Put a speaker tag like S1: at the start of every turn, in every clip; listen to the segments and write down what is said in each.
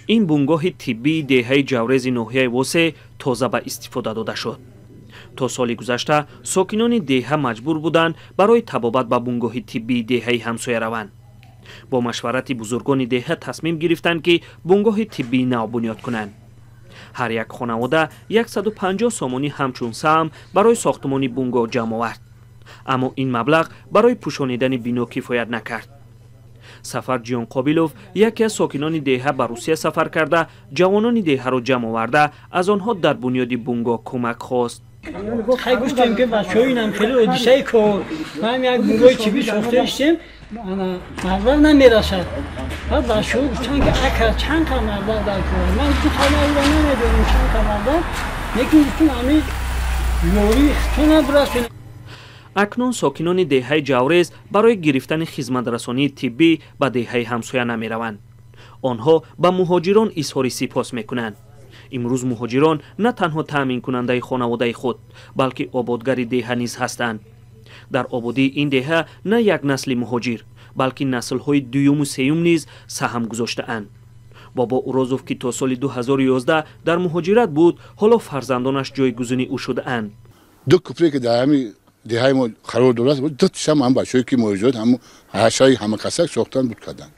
S1: Ин бунгоҳи тиббии деҳаи Ҷаврези ноҳияи Восе тоза ба истифода дода шуд. То соли гузашта сокинони деҳа маҷбур буданд барои табобат ба бунгоҳи тиббии деҳаи ҳамсоя раванд. Бо машварати бузургони деҳа тасмим гирифтанд, ки бунгоҳи тиббии нав бунёд кунанд. Ҳар як хонавода 150 сомонӣ ҳамчун саҳм барои сохтмони бунгоҳ ҷамъ овард, аммо ин маблағ барои пӯшонидани бино кифоят накард. Сафар Ҷиёнқобилов, яке аз сокинони деҳа, ба Русия сафар карда, ҷавонони деҳаро ҷамъ оварда, аз онҳо дар бунёди бунгоҳ кӯмак хост.
S2: Хай, гуфтем, ки бачаҳо, инам хеле одисаи кор, ман як бунгоҳи тиббӣ сохта истем, маблағ намерасад. Баъд бачаҳо гуфтанд, ки ака, чанд қа маблағ дар кор? Ман гуфтам, хай, ман намедонам чанд қа маблағ, лекин гуфтам, ами ёрии худтона бирасонед.
S1: Акнун сокинони деҳаи Ҷаврез барои гирифтани хизматрасонии тиббӣ ба деҳаи ҳамсоя намераванд. Онҳо ба муҳоҷирон изҳори сипос мекунанд. Имрӯз муҳоҷирон на танҳо таъминкунандаи хонаводаи худ, балки ободгари деҳа низ ҳастанд. Дар ободии ин деҳа на як насли муҳоҷир, балки наслҳои дуюму сеюм низ саҳм гузоштаанд. Бобо Урозов, ки то соли 2011 дар муҳоҷират буд, ҳоло фарзандонаш ҷойгузини ӯ шудаанд.
S3: Ду купре, ки дар ҳами деҳаи мо қарор дорад, ду тишам ҳам бачаҳое, ки муҳоҷират, ҳаму ҳашаи ҳамакасак сохтан буд карданд.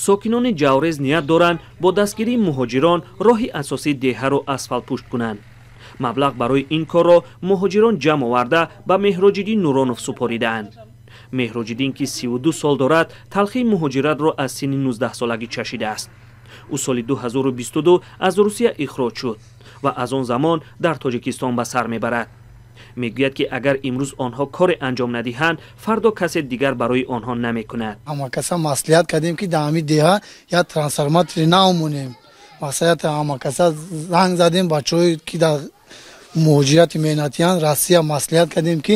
S1: Сокинони Ҷаврез ният доранд бо дастгирии муҳоҷирон роҳи асосии деҳаро асфалтпӯшт кунанд. Маблағ барои ин корро муҳоҷирон ҷамъ оварда, ба Меҳроҷиддин Нуронов супоридаанд. Меҳроҷиддин, ки 32 сол дорад, талхии муҳоҷиратро аз синни 19-солагӣ чашидааст. Ӯ соли 2022 аз Русия ихроҷ шуд ва аз он замон дар Тоҷикистон ба сар мебарад. Мегӯяд, ки агар имрӯз онҳо коре анҷом надиҳанд, фардо касе дигар барои онҳо намекунад.
S4: Ҳамакаса маслиҳат кардем, ки дар ҳамин деҳа як трансформатори нав монем. Маслиҳати ҳамакаса занг задем, бачаҳое, ки дар муҳоҷирати меҳнатиянд Россия, маслиҳат кардем, ки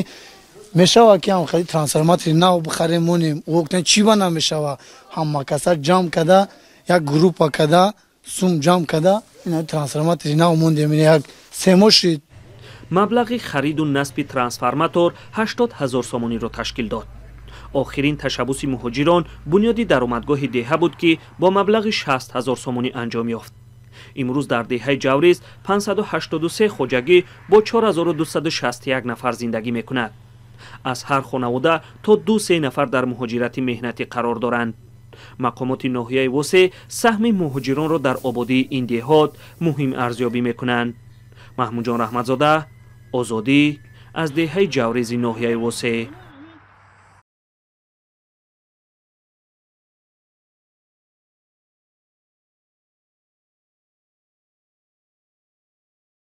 S4: мешавад, ки ҳам трансформатори нав бихарем, монем. Гуфтем, чӣ ба намешава. Ҳамакаса ҷамъ карда, як группа карда, сум ҷамъ карда, трансформатори нав мондем, як 3 моҳ шид.
S1: Маблағи хариду насби трансформатор 80 ҳазор сомониро ташкил дод. Охирин ташаббуси муҳоҷирон бунёди даромадгоҳи деҳа буд, ки бо маблағи 60 ҳазор сомонӣ анҷом ёфт. Имрӯз дар деҳаи Ҷавриз 583 хоҷагӣ бо 4261 нафар зиндагӣ мекунад. Аз ҳар хонавода то ду-се нафар дар муҳоҷирати меҳнатӣ қарор доранд. Мақомоти ноҳияи Восе саҳми муҳоҷиронро дар ободии ин деҳот муҳим арзёбӣ мекунанд. Маҳмудҷон Раҳматзода, Озодӣ, аз деҳаи Ҷаврези ноҳияи Восе.